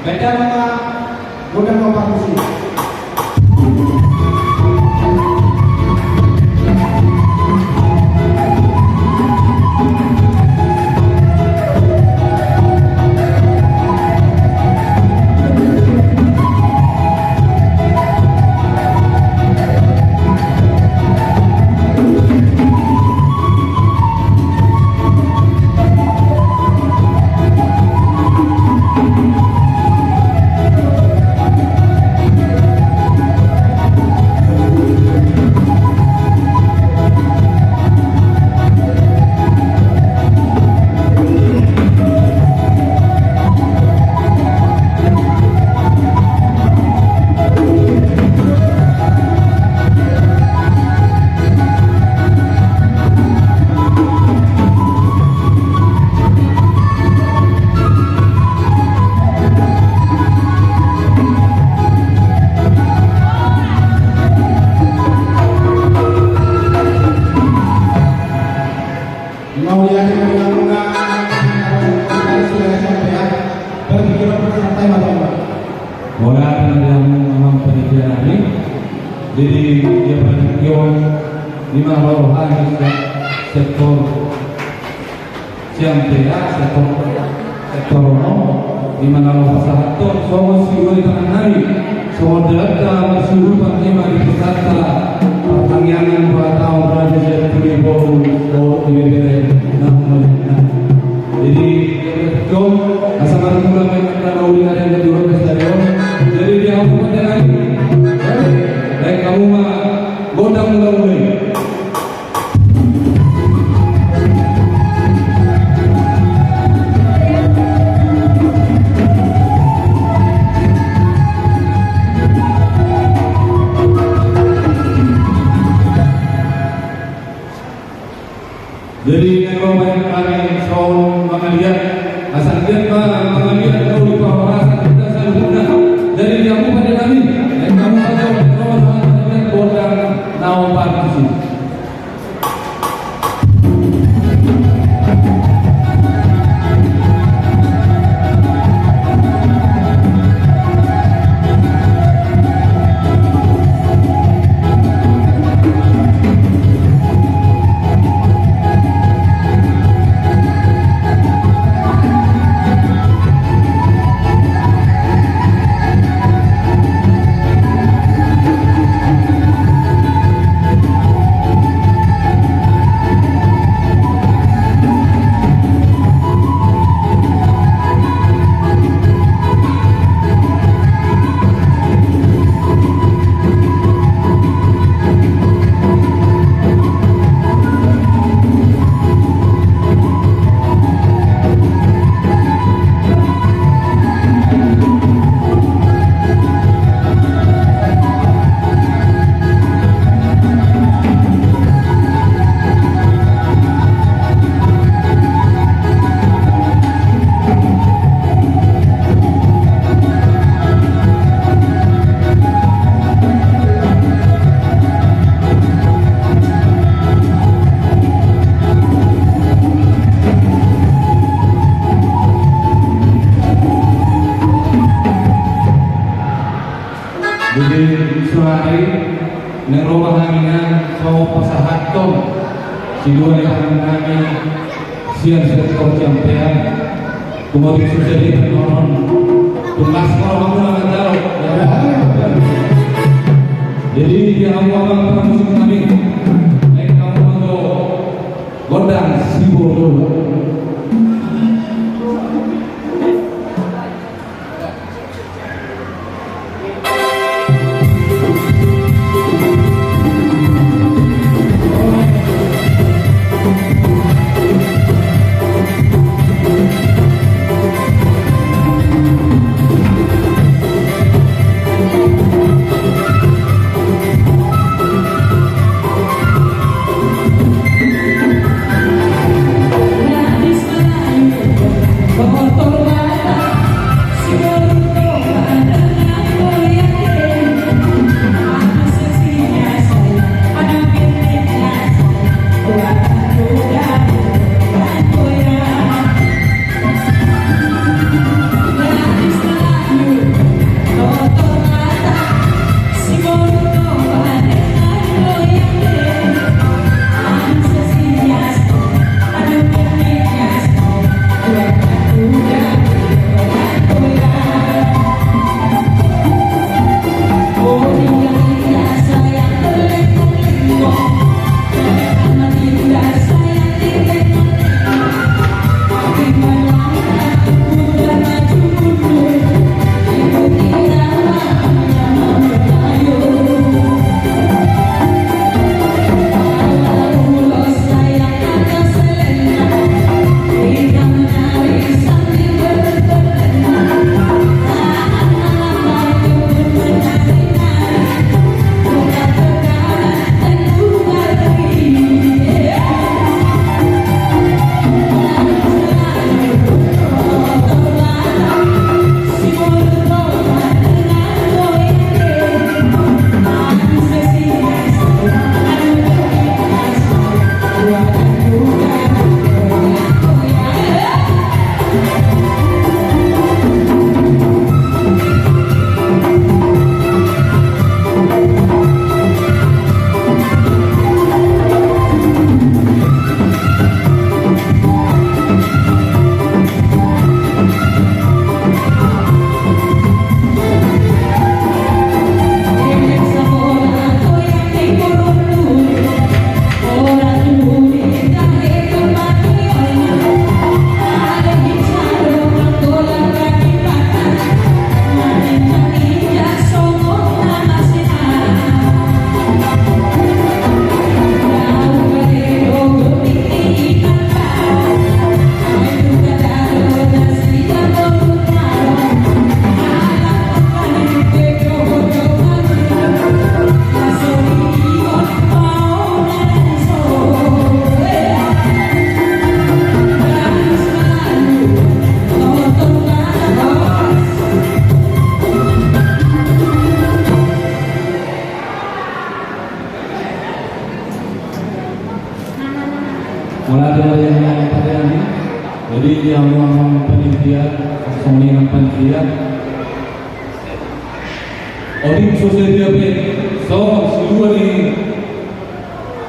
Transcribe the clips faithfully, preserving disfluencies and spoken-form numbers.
Baen damang ma gondang na opat tusi. Mauliate ma di hamuna, sian P A, partingkian parsantai ma. Mauliate ma di hamu amang panitia nami. Jadi, di partingkian on, di mana roha di sektor sian P A, sektor, sektor onom, di mana roha pasahathon, songon siboan ni tangan nami. Songon dalanta marsiurupan i ma di pusat partangiangan, buat au raja sian tuli boru, boru di bebere, nah, nah. Jadi, jom, asa marmula ma i, na uli ari na di roda stadion. Jadi, di hamu ma di ari, baen hamu ma gondang mula-mula i. Jadi, naeng ro ma hami songon mangaliat, asa anggiat ma mangaliat na uli parhorasan hita saluhutna. Jadi, di hamu pande nami, naeng hamu ma jo, naeng ro ma hami mangaliat gondang na opat tusi. Jadi, saonari, naeng ro ma hami na so pasahathon siboan ni tangan nami sian sektor sian P A. Tumoding sude di tanonon. Tumas ma rohamuna manjalo. Jadi, di hamu amang parmusik nami, naeng hamu ma jo gondang siboru. Amang panitia, songon i amang panitia. Otik so sadia pe, songon sidua ni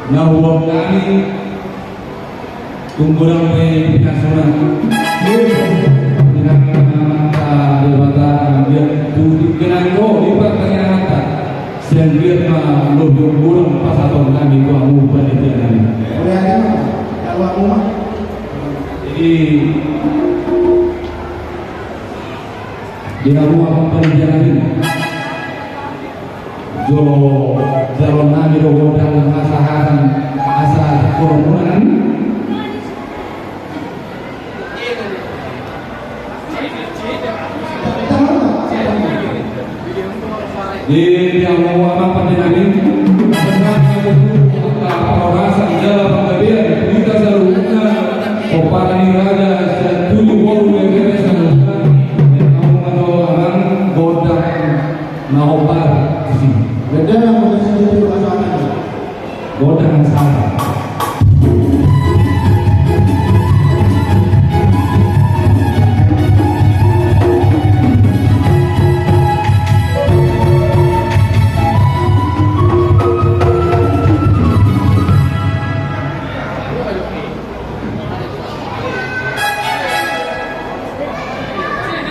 na huampang nami, tung godang pe pinasuna. Dengan Amanta Debata, dia tu dikenang do di pertanyaan ta. Sehingga ma lobi godang pasahaton nami tu hamu panitia nami. Jadi, di hamu amang panitia nami, jolo jalo nami do gondang hasahaton, asa kolom nami. Di, di hamu amang panitia nami,